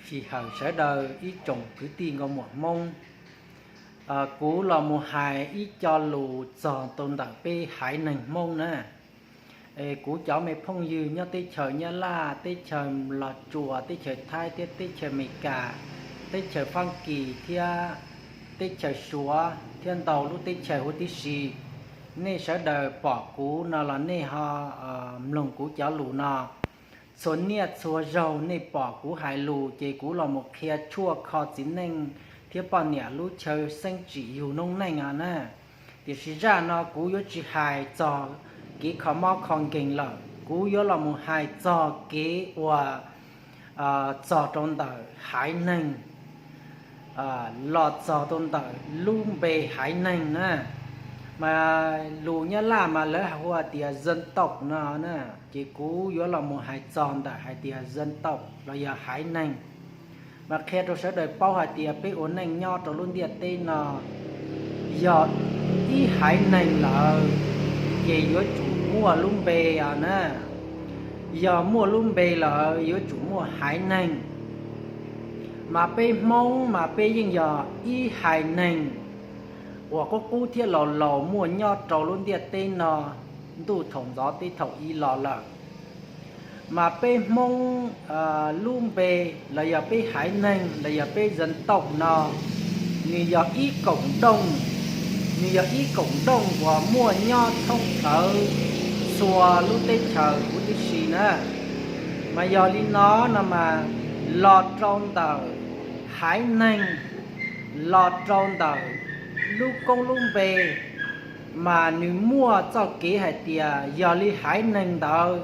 Sij hawm sawv daws ib tsoom kwv tij nkauj muam Hmoob, kuv los mus hais ib co lus txog rau ntawm peb haiv neeg Hmoob na. Kuv cov me phooj ywg nyob teb chaws Nyab Laj, teb chaws Los Tsuas, teb chaws Thaib thiab teb chaws Amelikas, teb chaws Fab Kis thiab teb chaws Suav thiab ntau lub teb chaws huv tib si, nej sawv daws pom kuv no los nej ho mloog kuv cov lus no. Txhua niaj txhua zaug nej pom kuv hais lus ces kuv los mus qhia tshuaj kho txiv neej thiab poj niam lub chaw xeeb tsim yug noob neej os na. Tiam sis zaj no kuv yuav tsis hais txog kev kho mob kho nkeeg lawm, kuv yuav los mus hais txog kev uas txog rau ntawm haiv neeg, los txog rau ntawm lub npe haiv neeg na. Mas lus Nyab Laj mas lawv hu tias dân tộc no na, ces kuv yuav los mus hais txog ntawm hais tias dân tộc los yog haiv neeg. Mas qhia rau sawv daws paub hais tias peb ua neej nyob rau lub ntiaj teb no, yog ib haiv neeg lawm ces yuav tsum muaj lub npe os na. Yog muaj lub npe lawm yuav tsum muaj haiv neeg. Mas peb Hmoob mas peb yeej yog ib haiv neeg uas qub qub thiab laus laus muaj nyob rau lub ntiaj teb no ntuj thaum ntxov teb thaum ub los lawm. Mas peb Hmoob lub npe los yog peb haiv neeg los yog peb dân tộc no, nws yog ib koom dooj, nws yog ib koom dooj uas muaj nyob thoob plaws txhua lub teb chaws huv tib si na. Mas yog li no no mas los rau ntawm haiv neeg, los rau ntawm lub koob lub npe, mas nws muaj txoj kev hais tias yog li haiv neeg ntawd,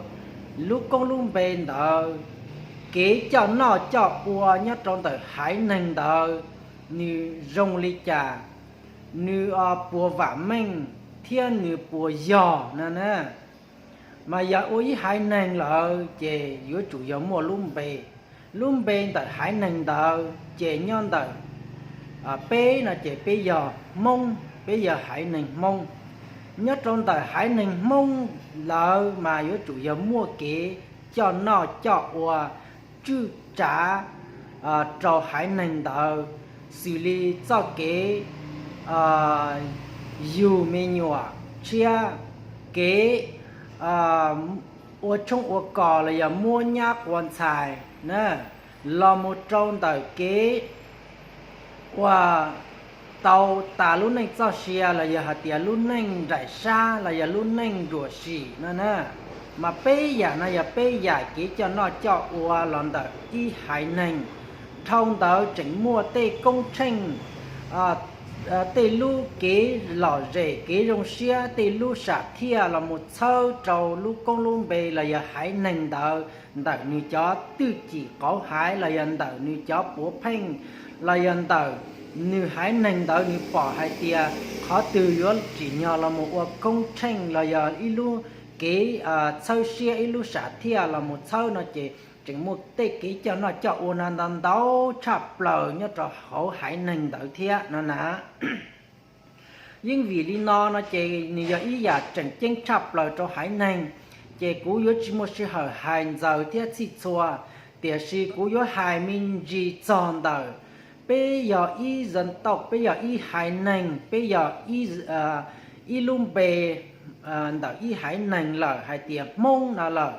lub koob lub npe ntawd, kev coj noj coj ua nyob rau ntawm haiv neeg ntawd, nws zoo li cas, nws puas vam meej thiab nws puas yog no na. Mas yog ua ib haiv neeg lawm ces yuav tsum yog muaj lub npe. Lub npe ntawm haiv neeg ntawd ces nyob ntawm peb no ces peb yog Hmoob, peb yog haiv neeg Hmoob. Nyob rau ntawm haiv neeg Hmoob lawm mas yuav tsum yog muaj kev coj noj coj ua tswj tsav rau haiv neeg ntawd, xws li txoj kev yug me nyuam tshiab, kev ua tshoob ua kos los yog muab nyab quas ntxhais na, los mus rau ntawm kev uas tau tas lub neej txoj sia los yog hais tias lub neej nraim sab los yog lub neej ruam sim no na. Mas peb yam no yog peb yam kev coj noj coj ua los ntawm ib haiv neeg. Dhau ntawd tseem muaj tej koob tsheej, tej lub kev lom zem kev zoo siab, tej lub sam thiaj los mus txhawb rau lub koob lub npe los yog haiv neeg ntawd, ntawm nws cov twj cim qauv haiv los yog ntawm nws cov puav pheej, los yog ntawm nws haiv neeg ntawd nws pom hais tias qhov twg yuav tsim nyog los mus ua koob tsheej los yog ib lub kev txhawb siab, ib lub sam thiaj los mus txhawb no ces tseem muaj tej kev coj noj coj ua no ntau ntau tshaj plaws nyob rau hauv haiv neeg ntawd thiab no na. Yeej vim li no no ces nws yog ib yam tseem ceeb tshaj plaws rau haiv neeg, ces kuv yuav tsis muaj sij hawm hais ntxaws thiab txhij txhua, tiam sis kuv yuav hais me ntsis txog ntawm peb yog ib dân tộc, peb yog ib haiv neeg, peb yog ib lub npe ntawm ib haiv neeg lawm hais tias Hmoob no lawm,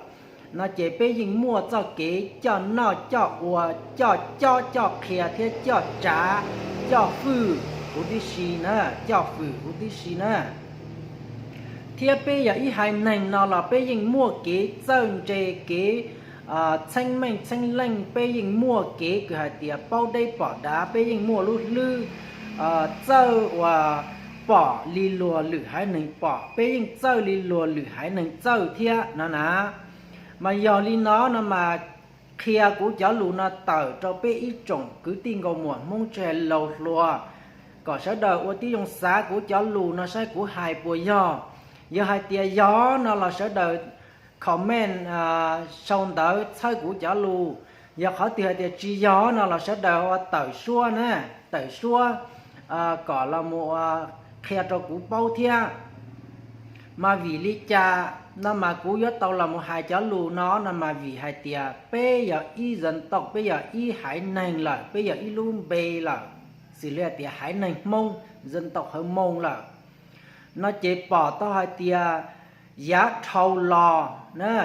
no ces peb yeej muaj txoj kev coj noj coj ua, coj cob coj qhia thiab coj tsav coj fwm huv tib si na, coj fwm huv tib si na. Thiab peb yog ib haiv neeg no los peb yeej muaj kev txawj ntse, kev txheeb meej txheeb leej, peb yeej muaj kev kws hais tias paub deb pom dav, peb yeej muaj lub hlwb txawj uas pom li luag lwm haiv neeg pom, peb yeej txawj li luag lwm haiv neeg txawj thiab no na. Mas yog li no no mas qhia kuv cov lus no tawm rau peb ib tsoom kwv tij nkauj muam Hmoob tsis hais laus hluas, kom sawv daws ua tib zoo xav kuv cov lus no saib kuv hais puas yog. Yog hais tias yog no los sawv daws comment sau ntawv txhawb kuv cov lus. Yog qhov twg hais tias tsis yog no los sawv daws ua tawm suab na, tawm suab kom los mus qhia rau kuv paub thiab. Mas vim li cas no mas kuv yuav tau los mus hais cov lus no no mas vim hais tias peb yog ib dân tộc, peb yog ib haiv neeg lawm, peb yog ib lub npe lawm, xws li hais tias haiv neeg Hmoob, dân tộc Hmông lawm, no ces pom tau hais tias yav dhau los,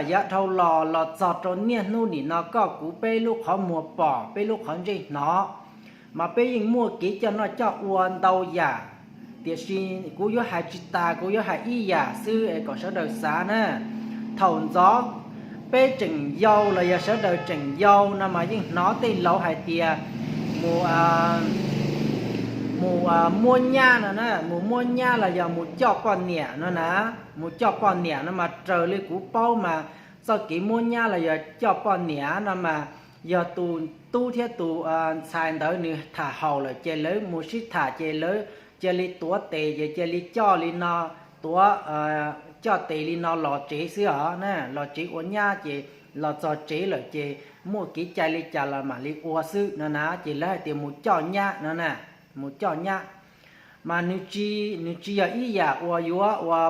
yav dhau los los txog rau niaj hnub nim no koj kuv peb lub qhov muag pom, peb lub qhov ntsej hnov, mas peb yeej muaj kev coj noj coj ua ntau yam, tiam sis kuv yuav hais tsis tas, kuv yuav hais ib yam xwb es kom sawv daws xav na. Thaum ntxov peb tseem yau los yog sawv daws tseem yau no mas yeej hnov tej laus hais tias mus, mus muab nyab no na, mus muab nyab los yog mus coj poj niam no na. Mus coj poj niam no mas raws li kuv paub mas txoj kev muab nyab los yog coj poj niam no mas yog tus tub thiab tus ntxhais ntawd nws tham haum lawm ces lawv mus sib tham ces lawv cia li tuav tes ces cia li coj li no, tuav, coj tes li no los tsev xwb os na. Los tsev ua nyab ces los txog tsev lawm ces muaj kev cai li cas los mam li ua xwb no na. Ces lawv hais tias mus coj nyab no na, mus coj nyab. Mas nws tsis, nws tsis yog ib yam uas yuav ua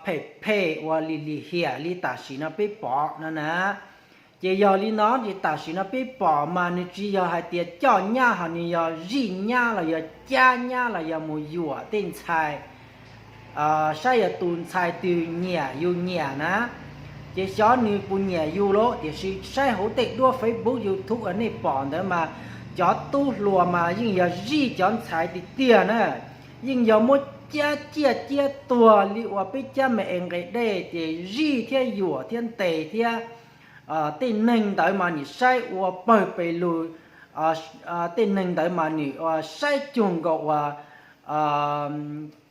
phem phem uas lim lim hiam li tam sim no peb pom no na. Ces yog li no ces tam sim no peb pom mas nws tsis yog hais tias coj nyab, ho nws yog zij nyab los yog cab nyab los yog mus yuam tej ntxhais, saib yog tus ntxhais twg nyiam yus nyiam na. Ces xyov nws puas nyiam yus los tiam sis saib hauv tej duab Facebook, YouTube uas nej pom ntawd mas cov tub hluas mas yeej yog zij cov ntxhais tiag tiag na. Yeej yog muab cab ciaj ciab tuag li uas peb cab me es nqes dej ces zij thiab yuam thiab ntes thiab tej neeg ntawd mas nws saib ua pawg pes lug. Tej neeg ntawd mas nws ua saib cuag nkaus uas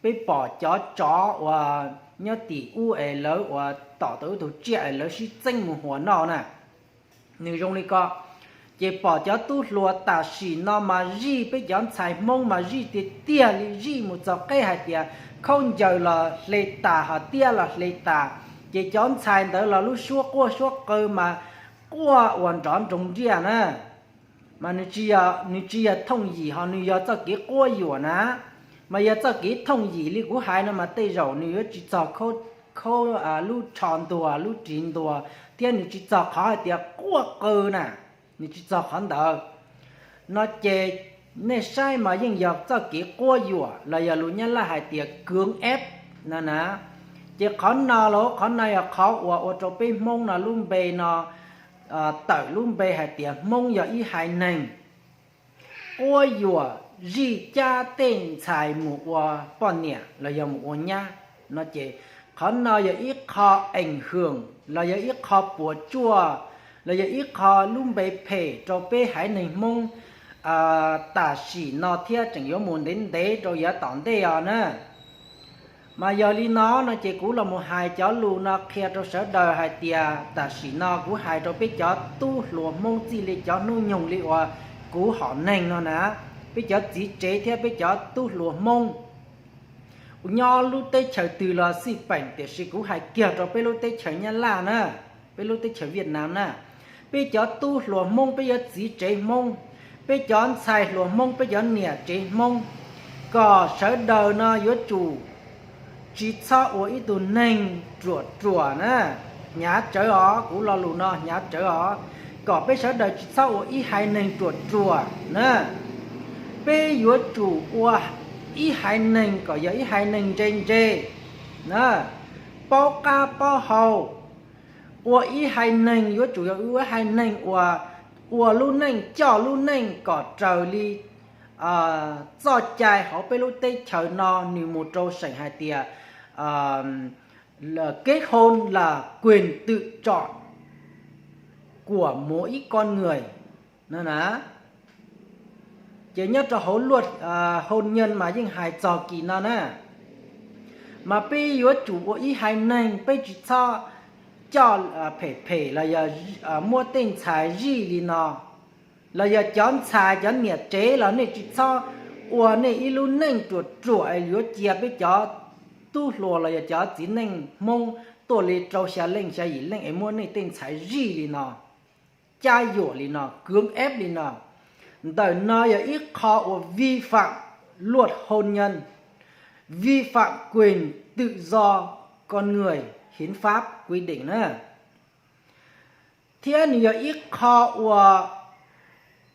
peb pom cov tsov uas nyob tim ub es lawv uas tom tau ib tug tsiaj es lawv sib txeeb mus huas noj na. Nws zoo li ko. Ces pom cov tub hluas tam sim no mas zij peb cov ntxhais Hmoob mas zij tiag tiag li, zij mus txog qeb hais tias khaub ncaws los hle tas, ho tiab los hle tas. Ces cov ntxhais ntawd los lub suab quaj suab qaw mas quaj uas nrov nroos nriaj na. Mas nws tsis yog thooj yim, ho nws yog txoj kev quab yuam na. Mas yog txoj kev thooj yim li kuv hais no mas tej zaum nws yuav tsis txog khaub, lub tsho ntuag, lub ris ntuag, thiab nws tsis txog qhov hais tias quaj qaw na, nws tsis txog qhov ntawd. No ces nej saib mas yeej yog txoj kev quab yuam los yog lus Nyab Laj hais tias cưỡng ép no na. Ces qhov no los qhov no yog qhov uas ua rau peb Hmoob no lub npe no, tawm lub npe hais tias Hmoob yog ib haiv neeg quab yuam zij cab tej ntxhais mus ua poj niam los yog mus ua nyab no ces qhov no yog ib qho ảnh hưởng los yog ib qho puas tsuaj los yog ib qho lub npe phem rau peb haiv neeg Hmoob tam sim no thiab tseem yuav mus ntev ntev rau yav tom ntej os na. Mas yog li no no ces kuv los mus hais cov lus no qhia rau sawv daws hais tias tam sim no kuv hais rau peb cov tub hluas Hmoob txij li cov hnub nyoog li uas kuv hom neeg no na, peb cov txiv tsev thiab peb cov tub hluas Hmoob nyob lub teb chaws twg los xij peem, tiam sis kuv hais kiag rau peb lub teb chaws Nyab Laj na, peb lub teb chaws Viaj Nam na. Peb cov tub hluas Hmoob, peb cov txiv tsev Hmoob, peb cov ntxhais hluas Hmoob, peb cov niam tsev Hmoob, kom sawv daws no yuav tsum tsis txhob ua ib tug neeg ruam ruam na. Hnyav tsawv os, kuv lo lus no hnyav tsawv os. Kom peb sawv daws tsis txhob ua ib haiv neeg ruam ruam na. Peb yuav tsum ua ib haiv neeg kom yog ib haiv neeg ntse ntse na, paub qab paub hau. Ua ib haiv neeg yuav tsum yog ua ib haiv neeg uas ua lub neej coj lub neej kom raws li txoj cai hauv peb lub teb chaws no nws mus rau seem hais tias kết hôn là quyền tự chọn của mỗi con người no na. Ces nyob rau hauv luật hôn nhân mas yeej hais txog kis no na. Mas peb yuav tsum ua ib haiv neeg, peb tsis txhob coj phem phem los yog muab tej ntxhais zij li no. Los yog cov ntxhais cov niam tsev los nej tsis txhob ua nej ib lub neej ruam ruam es yuav cia peb cov tub hluas los yog cov txiv neej Hmoob tuaj li rau xya leej xya yim leej es muab nej tej ntxhais zij li no, cab yuam li no, cưỡng ép li no. Ntawm no yog ib qho uas vi phạm luật hôn nhân, vi phạm quyền tự do con người hiến pháp quy định na. Thiab nws yog ib qho uas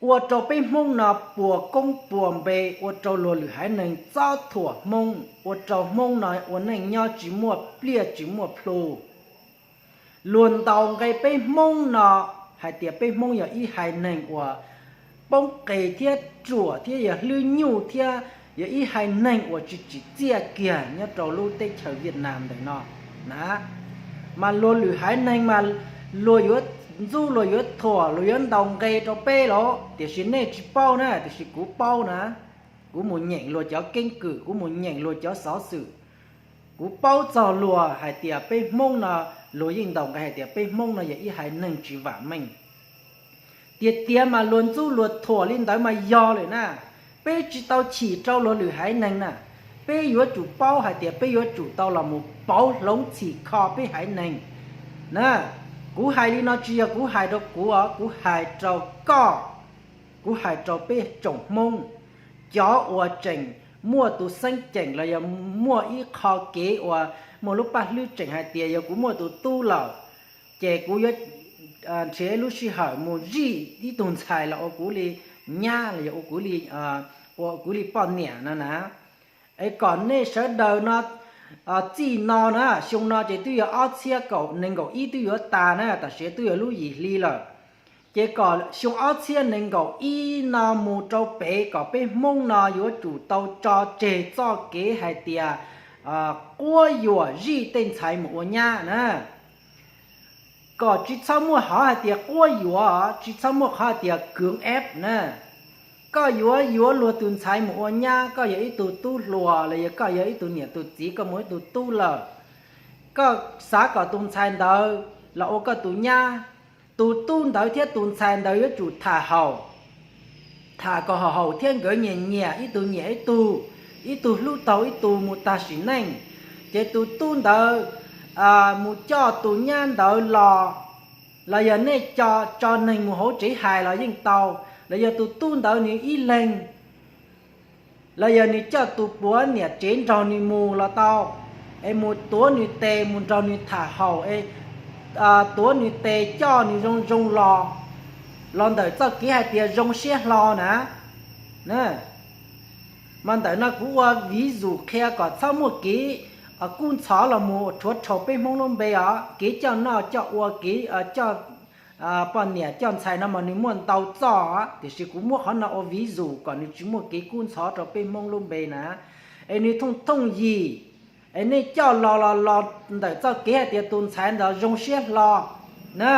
ua rau peb Hmoob no puas koob puas npe, ua rau luag lwm haiv neeg txob thuam Hmoob, ua rau Hmoob no ua neej nyob tsis muaj pliaj tsis muaj plhu. Luag ntaus nqe peb Hmoob no hais tias peb Hmoob yog ib haiv neeg uas poob qes thiab ruam thiab yog hlwb nyuj thiab yog ib haiv neeg uas tsis tsim txiaj kiag nyob rau lub teb chaws Viaj Nam ntawm no na. Mas luag lwm haiv neeg mas luag yuav ntxub, luag yuav thuam, luag yuav ntaus nqe rau peb los, tiam sis nej tsis paub na, tiam sis kuv paub na. Kuv mus nyeem luag cov keeb kwm, kuv mus nyeem luag cov xov xwm, kuv paub txog luag hais tias peb Hmoob no, luag yeej ntaus nqe hais tias peb Hmoob no yog ib haiv neeg tsis vam meej. Tiag tiag mas luag ntxub luag thuam li ntawd mas yog lawm na. Peb tsis tau chim rau luag lwm haiv neeg na. Peb yuav tsum paub hais tias peb yuav tsum tau los mus pauv hloov txhim kho peb haiv neeg na. Kuv hais li no tsis yog kuv hais rau kuv os, kuv hais rau koj, kuv hais rau peb tsoom Hmoob, cov uas tseem muaj tus xeeb ceem los yog muaj ib qho kev uas muaj lub paj hlwb tseem hais tias yog kuv muaj tus tub lawm, ces kuv yuav nrhiav lub sij hawm mus zij ib tug ntxhais los ua kuv li nyab los yog ua kuv li, ua kuv li poj niam no na. Es kom nej sawv daws no txij no na, xyoo no ces twb yog ob txhiab nees nkaum ib twb yuav tas na, tam sim twb yog lub yim hli lawm. Ces kom xyoo ob txhiab nees nkaum ib no mus rau pem kom peb Hmoob no yuav tsum tau tso tseg txoj kev hais tias quab yuam zij tej ntxhais mus ua nyab na. Kom tsis txhob muaj qhov hais tias quab yuam, tsis txhob muaj qhov hais tias cưỡng ép na. Koj yuav yuav luag tus ntxhais mus ua nyab, koj yog ib tug tub hluas los yog koj yog ib tug niam tus txiv, koj muaj ib tug tub lawm, koj xav kom tus ntxhais ntawd los ua koj tus nyab, tus tub ntawd thiab tus ntxhais ntawd yuav tsum tham haum, tham kom haum haum thiab nkawd nyiam nyiam ib tug nyiam ib tug, ib tug hlub taug ib tug mus tag sim neej. Ces tus tub ntawd mus coj tus nyab ntawd los, los yog nej tso neeg mus hauv tsev hais los yeej tau, los yog tus tub ntawd nws ib leeg, los yog nws coj tus puav niam tsev nrog nws mus los tau, es mus tuav nws tes mus nrog nws tham haum, es tuav nws tes coj nws zoo zoo los, los ntawm txoj kev hais tias zoo siab hlo na. Mas ntawm no kuv ua viv zus qhia kom txhob muaj kev kub ntxhov los mus rhuav rhaum peb Hmoob lub npe os. Kev coj noj coj ua, kev coj poj niam coj ntxhais no mas nws muaj ntau txoj, tiam sis kuv muab qhov no ua viv zus kom nws tsis muaj kev kub ntxhov rau peb Hmoob lub npe na. Es nws thooj thooj yim, es nej coj los los los ntawm txoj kev hais tias tus ntxhais ntawd zoo siab hlo na,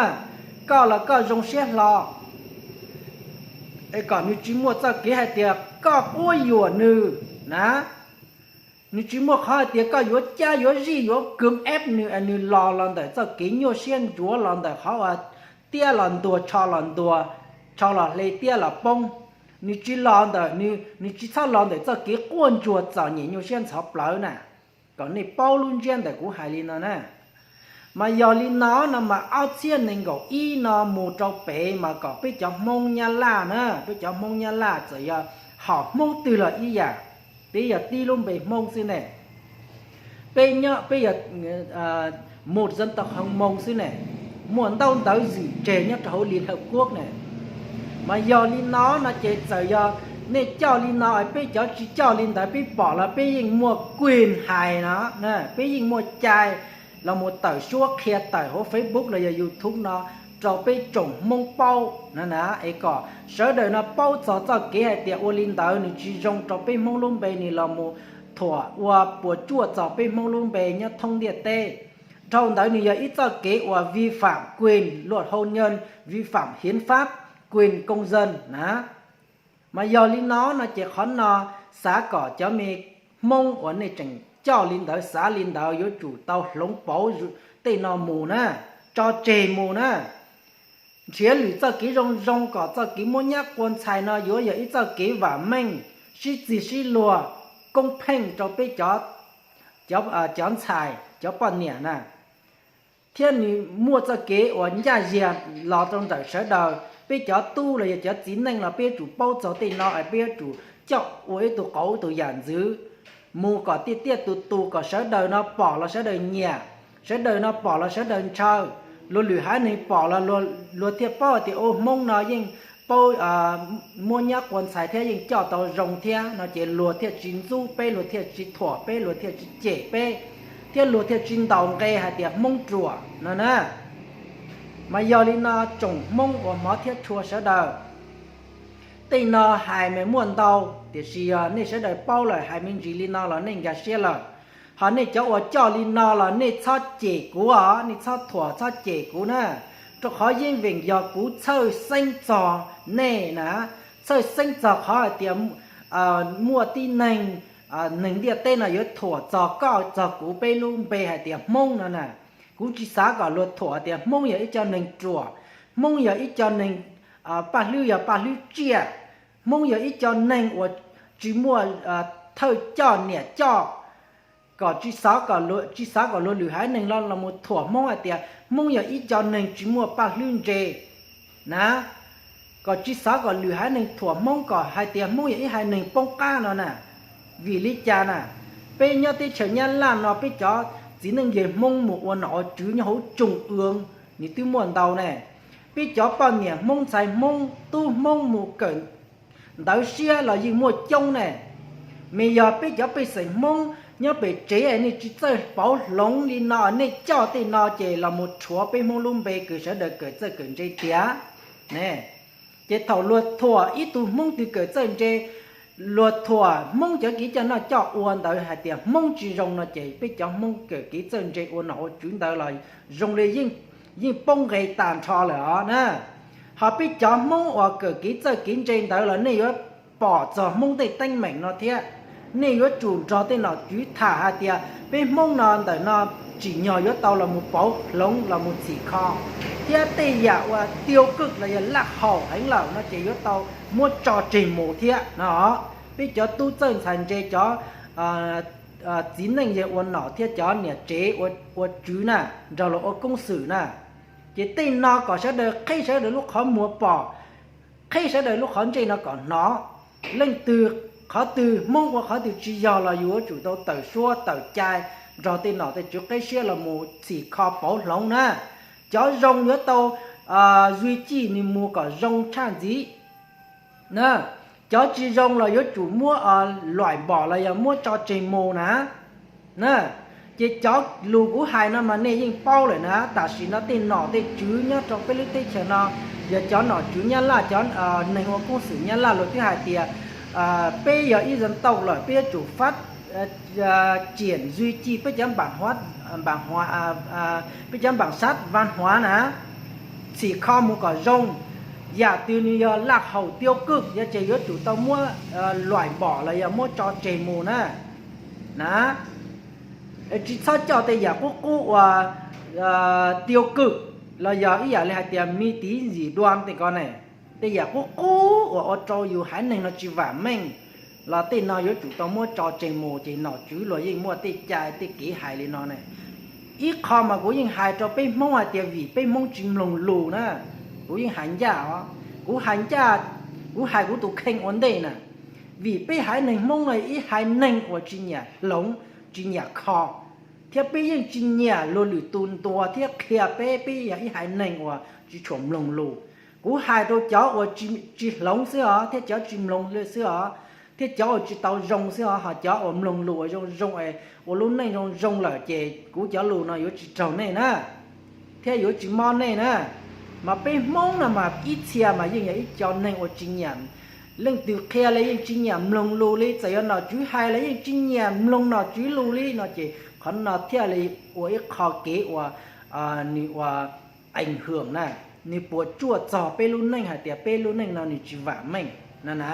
koj los koj zoo siab hlo, es kom nws tsis muaj txoj kev hais tias koj quab yuam nws na. Nws tsis muaj qhov hais tias koj yuav cab yuav zij yuav kws eb nws, nws los los ntawm txoj kev nyuaj siab ntsuav, los ntawm qhov uas tiab los ntuag, tsho los ntuag, tsho los hle, tiab los poob. Nws tsis los ntawm, nws tsis txhob los ntawm txoj kev quaj ntsuag txom nyem nyuaj siab ntxhov plawv na. Kom nej paub lub ntsiab ntawm kuv hais li no na. Mas yog li no no mas ob txhiab nees nkaum ib no mus rau pem mas kom peb cov Hmoob Nyab Laj na, peb cov Hmoob Nyab Laj txawm yog hom Hmoob twg los ib yam, peb yog tib lub npe Hmoob xwb ne. Peb nyob peb yog mus zan tau qhov Hmoob xwb ne, muaj ntaub ntawv zwm tseg nyob rau hauv Liên Hợp Quốc ne. Mas yog li no no ces txawm yog nej coj li no, peb cov tsis coj li ntawd peb pom los peb yeej muaj quyền hais no, peb yeej muaj cai los mus tawm suab qhia tawm hauv Facebook los yog YouTube no rau peb tsoom Hmoob paub na, es kom sawv daws no paub txog txoj kev hais tias ua li ntawd nws tsis zoo rau peb Hmoob lub npe, nws los mus thuam ua puas tsuaj txog peb Hmoob lub npe nyob thoob ntiaj teb. Dhau ntawd nws yog ib txoj kev uas vi phạm quyền luật hôn nhân, vi phạm hiến pháp, quyền công dân na. Mas yog li no no ces qhov no xav kom cov me Hmoob uas nej tseem coj li ntawd xav li ntawd yuav tsum tau hloov pauv tej no mus na, tso tseg mus na. Nrhiav lwm txoj kev zoo zoo kom txoj kev muab nyab qua ntxhais no yuav yog ib txoj kev vam meej, sib txig sib luag, koob pheej rau peb cov ntxhais cov poj niam na. Thiab nws muaj txoj kev uas ncaj ziag los rau ntawm sawv daws, peb cov tub los yog cov txiv neej los peb yuav tsum paub txog tej no, peb yuav tsum coj ua ib tug qauv ib tug yam ntxwv. mus kom tiaj tiaj tus tus kom sawv daws no pom los sawv daws nyiam, sawv daws no pom los sawv daws ntshaw, luag lwm haiv neeg pom los luag thiaj paub tias ua Hmoob no yeej paub muab nyab quas ntxhais thiab yeej coj tau zoo thiab no ces luag thiaj tsis ntxub peb, luag thiaj tsis thuam peb, luag thiaj tsis cem peb, thiab luag thiaj tsis ntaus nqe hais tias Hmoob ruam no na. Mas yog li no tsoom Hmoob uas hmov thiab tshua sawv daws, tej no hais mas muaj ntau, tiam sis yog nej sawv daws paub lawm hais me ntsis li no los nej nkag siab lawm. Ho nej cov uas coj li no los nej txhob cem kuv os, nej txhob thuam txhob cem kuv na, rau qhov yeej vim yog kuv txhawj xeeb txog nej na, txhawj xeeb txog qhov hais tias muaj tib neeg, neeg ntiaj teb no yuav thuam txog koj txog kuv peb lub npe hais tias Hmoob no na. Kuv tsis xav kom luag thuam tias Hmoob yog ib co neeg ruam, Hmoob yog ib co neeg paj hlwb yog paj hlwb tsiaj, Hmoob yog ib co neeg uas tsis muaj thawj coj niam coj, kom tsis xav kom luag lwm haiv neeg los los mus thuam Hmoob hais tias Hmoob yog ib co neeg tsis muaj paj hlwb ntse na, kom tsis xav kom lwm haiv neeg thuam Hmoob kom hais tias Hmoob yog ib haiv neeg poob qab no na. Vim li cas na? Peb nyob teb chaws Nyab Laj no peb cov txiv neej yawg Hmoob mus ua nom ua tswv nyob hauv tsoom ua, nws twb muaj ntau ne. Peb cov poj niam Hmoob ntxhais Hmoob tub Hmoob mus kawm ntawv siab los yeej muaj coob ne. Mas yog peb cov pej xeem Hmoob nyob pem tsev nej tsis txawj pauv hloov li no, nej coj tej no ces los mus rhuav peb Hmoob lub npe kws sawv daws kawm txawj kawm ntse tiag ne. Ces thaum luag thuam ib tug Hmoob twg kawm txawj ntse, luag thuam Hmoob cov kev coj noj coj ua ntawd hais tias Hmoob tsis zoo no ces peb cov Hmoob kawm kev txawj ntse ua nom ua tswv ntawd los zoo li yeej poob nqe tag nrho lawm os na. Ho peb cov Hmoob uas kawm kev txawj kev ntse ntawd los nej yuav pom txog Hmoob tej teeb meem no thiab. Nej yuav tsum nrog tej nom tswv tham hais tias peb Hmoob no ntawm no tsim nyog yuav tau los mus pauv hloov los mus txhim kho, thiab tej yam uas tiêu cực los yog laj haum heev lawm no ces yuav tau muab tso tseg mus thiab no. Peb cov tub txawj ntxhais ntse, cov txiv neej yawg ua nom thiab cov niam tsev ua tswv na, nrog luag ua koob xwm na, ces tej no kom sawv daws qheb sawv daws lub qhov muag pom, qheb sawv daws lub qhov ntsej no kom hnov. Leej twg, qhov twg Hmoob ua qhov twg tsis yog los yus yuav tsum tau tawm suab tawm cai nrog tej nom tej tswv qeb siab los mus txhim kho pauv hloov na. Cov zoo yuav tau duy trì nws mus kom zoo tshaj ntxiv na. Cov tsis zoo los yuav tsum muab loại bỏ los yog muab tso tseg mus na. Na, ces cov lus kuv hais no mas nej yeej paub lawm na. Tam sim no tej nom tej tswv nyob rau peb lub teb chaws no, yog cov nom tswv Nyab Laj, cov neeg ua koob xwm Nyab Laj luag twb hais tias peb yog ib dân tộc lawm, peb yuav tsum phát triển duy trì peb cov bản sắc văn hóa na, txhim kho mus kom zoo. Yam twg nws yog laj haum tiêu cực yog ces yuav tsum tau muab loại bỏ los yog muab tso tseg mus na. Na, tsis txhob coj tej yam qub qub uas tiêu cực los yog ib yam li hais tias mê tín dị đoan tej ko ne. Tej yam qub qub uas ua rau yus haiv neeg no tsis vam meej los tej no yuav tsum tau muab tso tseg mus, ces nom tswv luag yeej muaj tej cai tej kev hais li no ne. Ib qho mas kuv yeej hais rau peb Hmoob hais tias vim peb Hmoob tsis mloog lus na, kuv yeej hais ncaj os, kuv hais ncaj, kuv hais kuv tus kheej ua ntej na. Vim peb haiv neeg Hmoob no ib haiv neeg uas tsis nyiam hloov, tsis nyiam kho, thiab peb yeej tsis nyiam luag lwm tus ntuas thiab qhia peb, peb yog ib haiv neeg uas tsis tshua mloog lus. Kuv hais rau cov uas tsis hloov xwb os, thiab cov tsis mloog lus xwb os, thiab cov uas tsis tau zoo xwb os, ho cov uas mloog lus uas zoo zoo es ua lub neej zoo zoo lawm ces kuv cov lus no yuav tsis raug nej na, thiab yuav tsis mob nej na. Mas peb Hmoob no mas ib txhia mas yeej yog ib co neeg uas tsis nyiam, leej twg qhia los yeej tsis nyiam mloog lus li, txawm yog nom tswv hais los yeej tsis nyiam mloog nom tswv lus li no ces qhov no thiaj li ua ib qho kev uas nws ua ảnh hưởng na, nws puas tsuaj txog peb lub neej hais tias peb lub neej no nws tsis vam meej no na.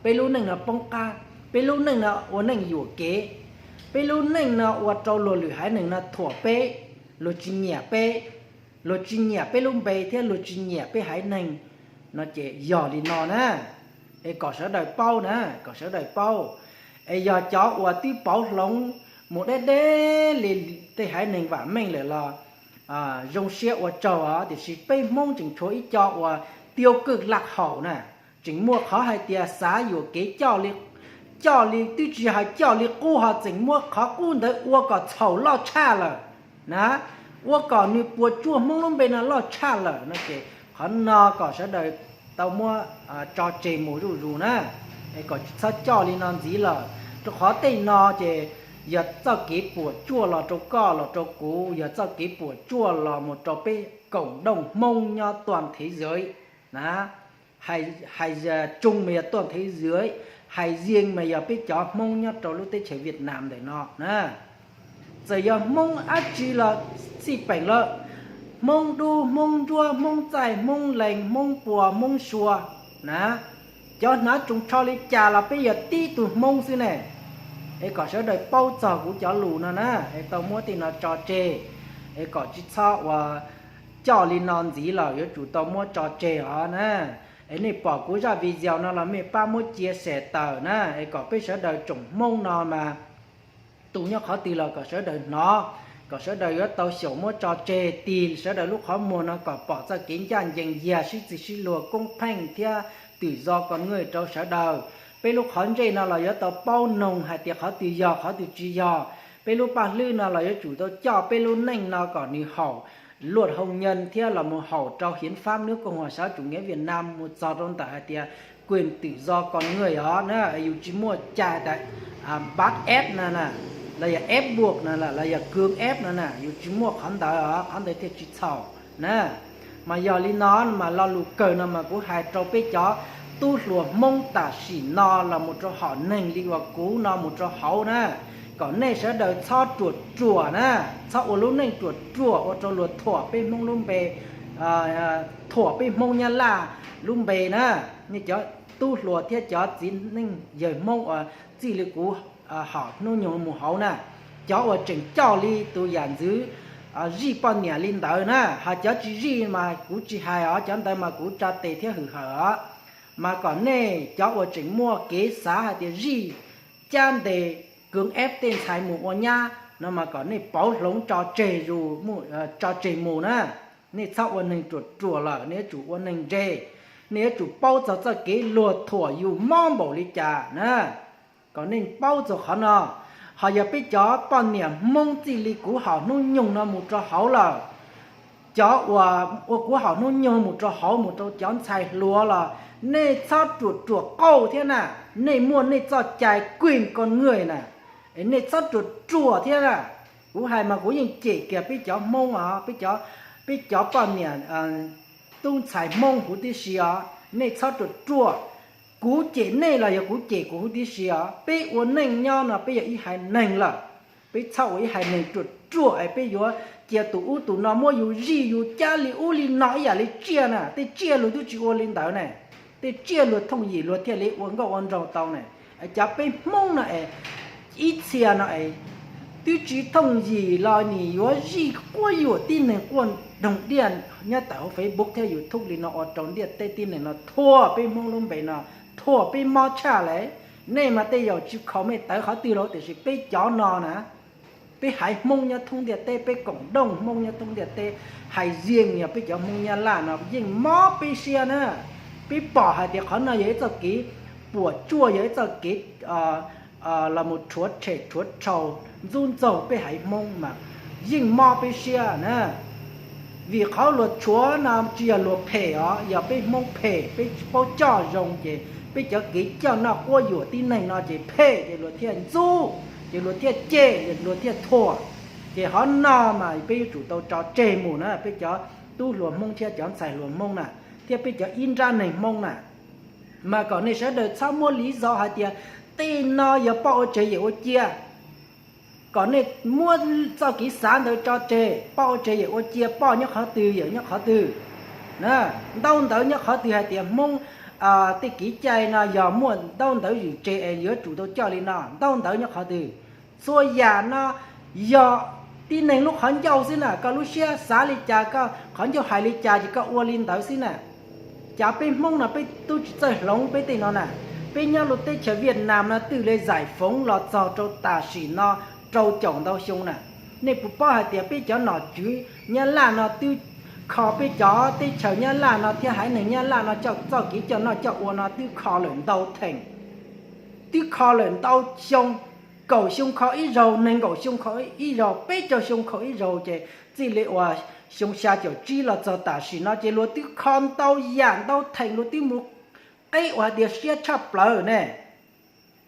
Peb lub neej no poob qab, peb lub neej no ua neej yuam kev, peb lub neej no ua rau luag lwm haiv neeg no thuam peb, luag tsis nyiam peb, luag tsis nyiam peb lub npe thiab luag tsis nyiam peb haiv neeg no ces yog li no na. Es kom sawv daws paub na, kom sawv daws paub. Es yog cov uas twb pauv hloov mus deb deb li tej haiv neeg vam meej lawm los zoo siab ua tsaug os, tiam sis peb Hmoob tseem tshuav ib co uas tiêu cực lạc hậu na, tseem muaj qhov hais tias xav yuam kev coj li coj li twb tsis hais coj li qub ho tseem muab qhov qub ntawd ua kom txhaum loj tshaj lawm na, ua kom nws puas tsuaj Hmoob lub npe no loj tshaj lawm no ces qhov no kom sawv daws tau muab tso tseg mus zuj zus na, es kom tsis txhob coj li no ntxiv lawm, rau qhov tej no ces yog txoj kev puas tsuaj los rau koj los rau kuv, yog txoj kev puas tsuaj los mus rau peb koom dooj Hmoob nyob tuaj thev zawv na. Hais, hais tsoos mas yog tuaj thev zawv, hais ziag mas yog peb cov Hmoob nyob rau lub teb chaws Viaj Nam ntawm no na. Txawm yog Hmoob dab tsi los xij peem lawm, Hmoob Dub, Hmoob Ntsuab, Hmoob Txaij, Hmoob Lees, Hmoob Puas, Hmoob Sua na, cov hnav tsoos tsho li cas los peb yog tib tug Hmoob xwb ne. Es kom sawv daws paub txog kuv cov lus no na, es tau muab tej no tso tseg, es kom tsis txhob ua coj li no ntxiv lawm, yuav tsum tau muab tso tseg os na. Es nej pom kuv zaj video no los mej pab muab cia seb tawm na, es kom peb sawv daws tsoom Hmoob no mas tus nyob qhov twg los kom sawv daws hnov, kom sawv daws yuav tau xyaum muab tso tseg tig sawv daws lub qhov muag no kom pom txoj kev ncaj ncees yag sib txig sib luag koob pheej thiab twm zo kos nwj rau sawv daws. Peb lub qhov ntsej no los yuav tau paub noog hais tias qhov twg yog qhov twg tsis yog. Peb lub paj hlwb no los yuav tsum tau coj peb lub neej no kom nws haum luaj hau nyees thiab los mus haum rau hiến pháp nước Cộng hòa xã hội chủ nghĩa Việt Nam mus txog rau ntawm hais tias quyền tự do con người os na, yus tsis muaj cai tas bắt ép no na, los yog ép buộc no los yog cưỡng ép no na, yus tsis muaj qhov ntawd os, qhov ntawd thiaj tsis txhaum na. Mas yog li no mas lo lus kawg no mas kuv hais rau peb cov tub hluas Hmoob tam sim no los mus rau hom neeg li uas kuv no mus rau hauv na, kom nej sawv daws txhob ruam ruam na, txhob ua lub neej ruam ruam ua rau luag thuam peb Hmoob lub npe, thuam peb Hmoob Nyab Laj lub npe na. Nej cov tub hluas thiab cov txiv neej yawg Hmoob uas txij li kuv hom hnub nyoog mus hauv na, cov uas tseem coj li tus yam ntxwv zij poj niam li ntawd na, ho cov tsis zij mas kuv tsis hais os, cov ntawd mas kuv tsa tes thiab hwm hawm os. Mas kom nej cov uas tseem muaj kev xav hais tias zij cab ntes, cưỡng ép tej ntxhais mus ua nyab no mas kom nej pauv hloov tso tseg zus, tso tseg mus na. Nej txhob ua neeg ruam ruam lawm, nej yuav tsum ua neeg ntse, nej yuav tsum paub txog txoj kev luag thuam yus mob npaum li cas na. Kom nej paub txog qhov no. Ho yog peb cov poj niam Hmoob txij li kuv hom hnub nyoog no mus rau hauv lawm, cov uas ua kuv hom hnub nyoog mus rau hauv mus rau cov ntxhais hluas los nej txhob ruam ruam qauj thiab na. Nej muaj nej txoj cai quyền con người na, es nej txhob ruam ruam thiab na. Kuv hais mas kuv yeej cem kiag peb cov Hmoob os, peb cov poj niam tub ntxhais Hmoob huv tib si os, nej txhob ruam ruam. Kuv cem nej los yog kuv cem kuv huv tib si os, peb ua neej nyob no peb yog ib haiv neeg lawm, peb txhob ua ib haiv neeg ruam ruam es peb yuav cia tus ub tus no muab yus zij yus cab li ub li no ib yam li tsiaj na. Tej tsiaj luag twb tsis ua li ntawd ne, tej tsiaj luag thooj yim luag thiaj li ua nkauj ua nraug tau ne. Cov peb Hmoob no es ib txhia no es twb tsis thooj yim los nim yuav zij quab yuam tib neeg quaj doog diaj nyob tawm hauv Facebook thiab YouTube li no ua rau ntiaj teb tib neeg no thuam peb Hmoob lub npe no, thuam peb mob tshaj lawm. Nej mas tej zaum tsis khaus mej tawv qhov twg los tiam sis peb cov no na, peb haiv Hmoob nyob thoob ntiaj teb, peb koom dooj Hmoob nyob thoob ntiaj teb, hais ziag yog peb cov Hmoob Nyab Laj no yeej mob peb siab na. Peb pom hais tias qhov no yog ib txoj kev puas tsuaj, yog ib txoj kev los mus rhuav tshem rhuav rhau ntxub ntxaug peb haiv Hmoob mas yeej mob peb siab na. Vim qhov luag tshuav no tsis yog luag phem os, yog peb Hmoob phem, peb tsis paub coj zoo ces peb cov kev coj noj quab yuam tib neeg no ces phem ces luag thiaj ntxub, ces luag thiaj cem, luag thiaj thuam. Ces qhov no mas peb yuav tsum tau tso tseg mus na, peb cov tub hluas Hmoob thiab cov ntxhais hluas Hmoob na, thiab peb cov ib nrab neeg Hmoob na, mas kom nej sawv daws txhob muab lý do hais tias tej no yog poj ua tseg yawm ua cia. Kom nej muab txoj kev xav ntawd tso tseg, poj ua tseg yawm ua cia, poj nyob qhov twg yawm nyob qhov twg. Ntaub ntawv nyob qhov twg hais tias Hmoob tej kev cai no yog muaj ntaub ntawv zwm tseg es yuav tsum tau coj li no, ntaub ntawv nyob qhov twg? Txhua yam no yog tib neeg lub qhov ncauj xwb na, koj lub siab xav li cas, koj qhov ncauj hais li cas ces koj ua li ntawd xwb na. Cas peb Hmoob no peb tub tsis txawj hloov peb tej no na. Peb nyob lub teb chaws Viaj Nam no twb li zais foov los txog rau tam sim no rau caum ntau xyoo na. Nej puas paub hais tias peb cov nom tswv Nyab Laj no twb kho peb cov teb chaws Nyab Laj no thiab haiv neeg Nyab Laj no coj txoj kev coj noj coj ua no twb kho lawm ntau theem. Twb kho lawm ntau xyoo, kaum xyoo kho ib zaug, nees nkaum xyoo kho ib zaug, peb caug xyoo kho ib zaug, ces txij li uas xyoo xya caum tsib los txog tam sim no ces luag twb kho ntau yam ntau theem, luag twb mus qeb uas hais tias siab tshaj plaws ne.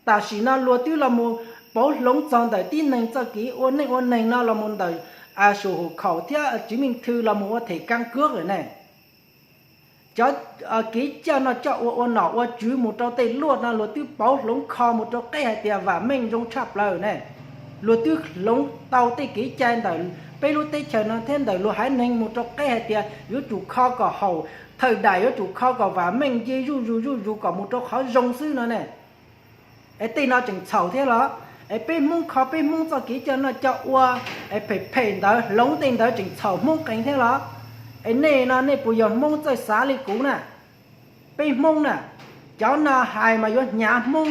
Tam sim no luag twb los mus pauv hloov txog ntawm tib neeg txoj kev ua neej ua neeg no los mus ntawm sổ hộ khẩu thiab chứng minh thư los mus ua thẻ căn cước lawm ne. Cov kev coj noj coj ua, ua nom ua tswv mus rau tej luaj no luag twb pauv hloov kho mus rau qeb hais tias vam meej zoo tshaj plaws ne. Luag twb hloov tau tej kev cai ntawm peb lub teb chaws no thiab ntawm luag haiv neeg mus rau qeb hais tias yuav tsum kho kom haum thawj daim, yuav tsum kho kom vam meej, nce zuj zus zuj zus kom mus rau qhov zoo xwb no ne. Es tej no tseem txhaum thiab los? Es peb Hmoob kho peb Hmoob txoj kev coj noj coj ua, es phem phem ntawd hloov tej ntawd tseem txhaum Hmoob qees thiab los? Es nej no nej puas yog Hmoob txawj xav li kuv na? Peb Hmoob na, cov no hais mas yuav hnyav Hmoob,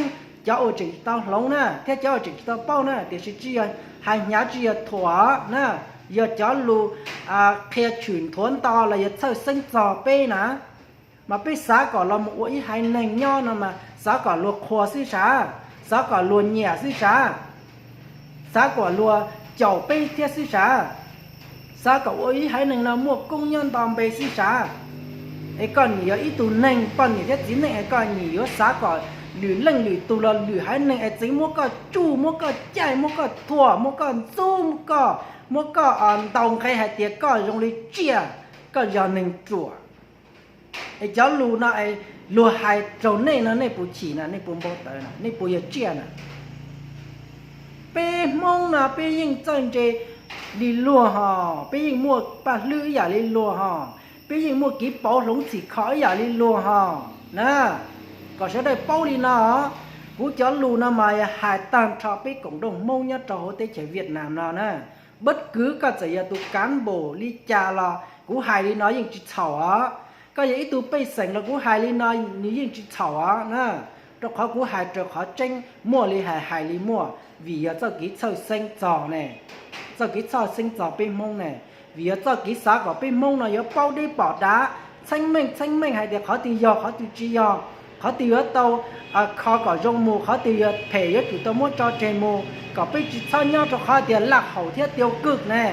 cov uas tseem tsis tau hloov na thiab cov uas tseem tsis tau paub na, tiam sis tsis yog hais hnyav tsis yog thuam na, yog cov lus qhia tshwm nthuav nto los yog txhawj xeeb txog peb na. Mas peb xav kom los mus ua ib haiv neeg nyob no mas xav kom luag qhuas xwb sav, xav kom luag nyiam xwb sav, xav kom luag caum peb thiab xwb sav, xav kom ua ib haiv neeg no muaj koob nyob nto npe xwb sav. Es koj nim yog ib tug neeg poj niam thiab txiv neej es koj nim yuav xav kom lwm leej lwm tus los lwm haiv neeg es txeev muab koj tsuj, muab koj caij, muab koj thuam, muab koj ntxub, muab koj, muab koj ntaus nqe hais tias koj zoo li tsiaj, koj yog neeg ruam. Es cov lus no es luag hais raug nej no nej puas chim na, nej puas npau taws na, nej puas yog tsiaj na? Peb Hmoob no peb yeej txawj ntse li luag hos, peb yeej muaj paj hlwb ib yam li luag hos, peb yeej muaj kev pauv hloov txhim kho ib yam li luag hos na. Kom sawv daws paub li no, kuv cov lus no mas hais tag nrho peb cộng đồng Hmoob nyob rau hauv teb chaws Việt Nam no na. Bất cứ koj txawm yog tus cán bộ li cas los kuv hais li no yeej tsis txhaum os. Koj yog ib tug pej xeem los kuv hais li no nws yeej tsis txhaum os na. Rau qhov kuv hais raws qhov tseeb, muaj li hais hais li muaj, vim yog txoj kev txhawj xeeb txog ne, txoj kev txhawj xeeb txog peb Hmoob ne. Vim yog txoj kev xav kom peb Hmoob no yuav paub deb pom dav, txheeb meej txheeb meej hais tias qhov twg yog qhov twg tsis yog, qhov twg yuav tau kho kom zoo mus, qhov twg yog phem yuav tsum tau muab tso tseg mus, kom peb tsis txhob nyob rau qhov tias laj haum thiab tiêu cực ne.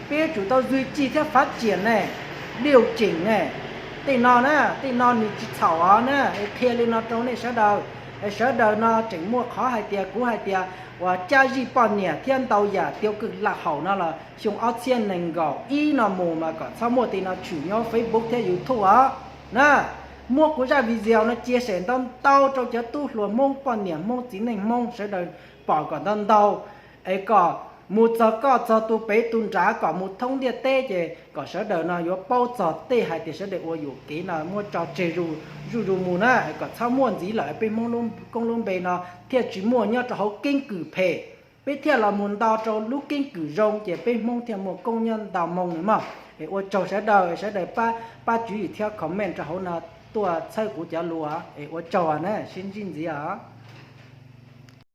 Peb yuav tsum tau duy trì thiab phát triển ne, điều chỉnh ne. Tej no na, tej no nws tsis txhaum os na, es qhia li no rau nej sawv daws. Es sawv daws no tseem muaj qhov hais tias kuv hais tias uas cab zij poj niam thiab ntau yam tiêu cực laj haum no los xyoo ob txhiab nees nkaum ib no mus mas kom txhob muaj tej no tshwm nyob Facebook thiab YouTube os na. Muab kuv zaj video no chia sẻ ntau ntau rau cov tub hluas Hmoob, poj niam Hmoob, txiv neej Hmoob sawv daws pom kom ntau ntau, es kom mus txog koj txog tus pem tus nrad kom mus thoob ntiaj teb ces kom sawv daws no yuav paub txog tej hais tias sawv daws ua yuam kev no muab tso tseg zuj zus mus na, kom txhob muaj ntxiv lawm, peb Hmoob lub koob lub npe no thiaj tsis muaj nyob rau hauv keeb kwm phem, peb thiaj los mus nto rau lub keeb kwm zoo ces peb Hmoob thiaj muaj koob nyob nto moo na mog. Es ua tsaug sawv daws, sawv daws pab tswv yim thiab comment rau hauv no tuaj txhawb kuv cov lus, es ua tsaug na, sib ntsib ntxiv os.